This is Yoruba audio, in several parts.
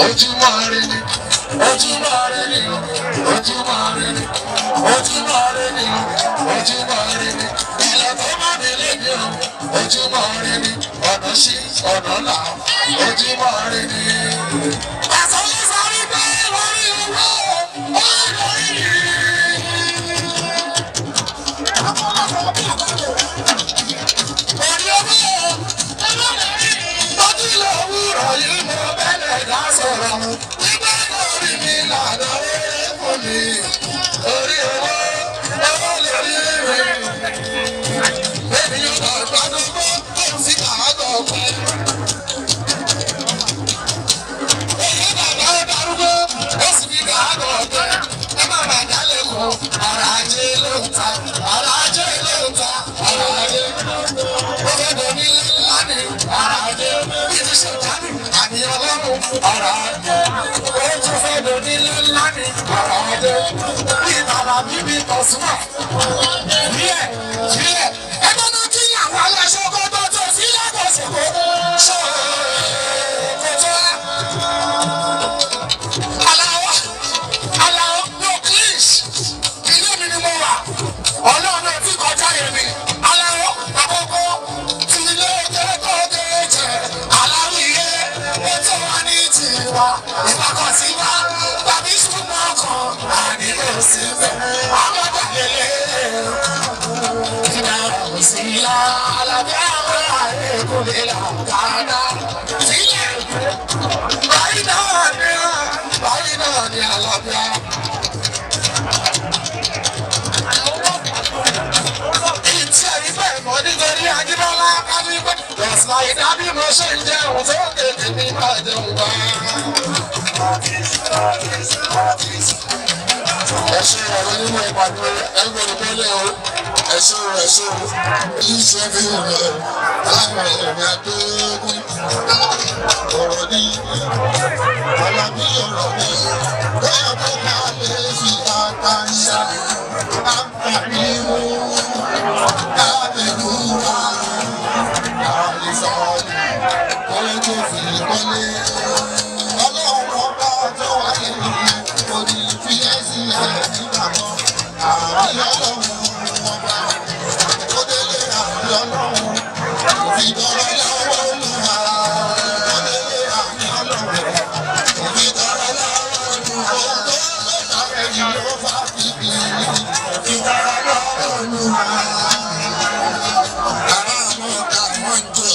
Ojúmọ́ ire ni, ojúmọ́ ire ni, ojúmọ́ ire ni, ojúmọ́ ire ni, ojúmọ́ ire ni. Ilẹ̀ tó má mi lébi o, ojúmọ́ ire ni, ọ̀nà ṣí, ọ̀nà là, ojúmọ́ ire ni. Àsọyé sọ wípé lórí owó, ó lórí rí. Orí owó, lójú lòwúrọ̀ yìí mo bẹ̀rẹ̀ dá sọ̀rọ̀. Nígbà lórí mi lànà rere fún mi. Orí owó, owó lórí mi. Ènìyàn bá gbádùn gbọ́, kò sí àgọ́ pẹ́. Èyí bàbá ó darúgbó, ó sì fi àgọ́ pẹ́. Ẹ má má dálé kù, ara ajé ló ń ta, ara ajé ló ń ta, ara ajé ló ń ta. Ó fẹ́ domi ńlá ní ara ajé, bí ti ṣe jáde, àmì ọlọ́run, ara ajé. Ó tún fẹ́ domi ńlá ní ara ajé, bí bàbá bíbí tọ̀sùmọ̀. Díẹ̀ díẹ̀, ẹgbẹ́ náà kí àwọn aláṣọ kó tó tó sílẹ̀ kó sì kó ṣòkòtò á. Aláwọ̀ aláwọ̀ no please, ilé mi ni mo wà, ọlọ́run náà ti kọjá yẹn mi. Aláwọ̀ àkókò tí ilé kẹ́kọ̀ọ́ jẹ aláwìyé ètò wa ní tiwa ìbákan sí wa tàbí súnmọ́ kan àní kò sí bẹ́ẹ̀ àmọ́dálélé ìdá òsì alábẹ́ àwọn àìkúlẹ̀ làkàdá sílẹ̀. Báyìí náà ni, báyìí náà ni alábẹ́. Ìtí ẹ̀rí bẹ́ẹ̀ mọ́ nítorí Ajíbọ́lá Kábígbé. Just like that bí mo ṣe ń jẹun tó tètè mi máa jẹun wá. Ẹ ṣe ọ̀rọ̀ nínú ìpàdé ẹgbẹ́ ìpínlẹ̀ o. Ẹ ṣe o, ẹ ṣe o. Iṣẹ́ fi rẹ̀ láwọn ẹ̀mí adógún. Ọ̀rọ̀ ní Alábí ọ̀rọ̀ ní bẹ́ẹ̀ bó ká lè fi àtàṣà àǹfààní mú kábẹ́lú wa láàlè sọ̀rọ̀ kọ́lé tó fi kọ́lé. Ọlọ́run ọba tó wà lẹ́yìn kò ní fi ẹ́ sílẹ̀ nígbà kan. Àmì ọlọ́run ọba ó délé, àmì ọlọ́run kò fi tọrọ lọ́wọ́ olúwa. Ó délé, àmì ọlọ́run kò fi tọrọ lọ́wọ́ olúwa. Ohun tó lè sáré yìí ló fà bíbí kò fi tọrọ lọ́wọ́ olúwa. Ará mọ́ta wọ́n ń jó,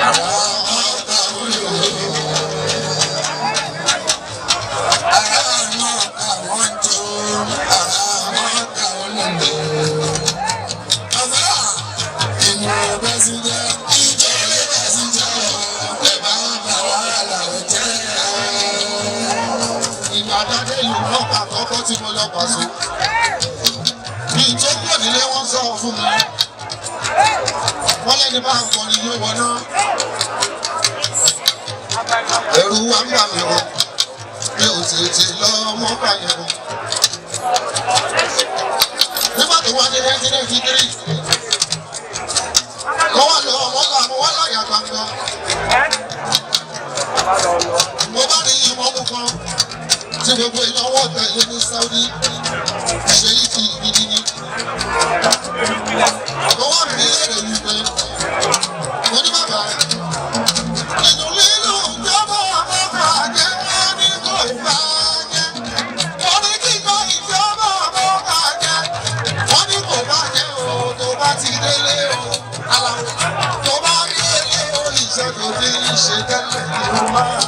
ará mọ́ta wọ́n lò. Ará mọ́ta wọ́n ń jó, ará mọ́ta wọ́n lò. Àfẹ́ ìmọ̀ ọ̀bẹ sí jẹ́, ìjọ lè bẹ́ sí jẹ́, lè bá bá wàhálà ò jẹ́. Ìgbà dáadé ìlú mọ́ta àkọ́kọ́ tí mo lọ pàṣẹ. Bí tó kúrò nílé wọ́n sọ fún mi. Wọ́n lẹ́ni bá ń kọrin yóò wọná. Ẹ̀rù wa ń bà mí o. Mi ò tètè lọ mọ́kà yẹn o. Nígbà tó wá ní 1993, mo wá lọ mọ́kà, mo wá láyà gbangba. Mo bá rí ìmọ̀mù kan tí gbogbo èèyàn wọ́n tẹ̀lé ní Saudi ṣe yí ti gidi ni. Mo wá bí léèrè wípé mo ní bàbá nínú lílo ìjọba àmọ́kà jẹ́, wọ́n ní kò bá jẹ́. Mo ní kíkọ́ ìjọba àmọ́kà jẹ́, wọ́n ní kò bá jẹ́ o, tó bá ti délé o. Aláwọ̀ tó bá délé o, iṣẹ́ tó ti ń ṣe tẹ́lẹ̀ ni mo máa.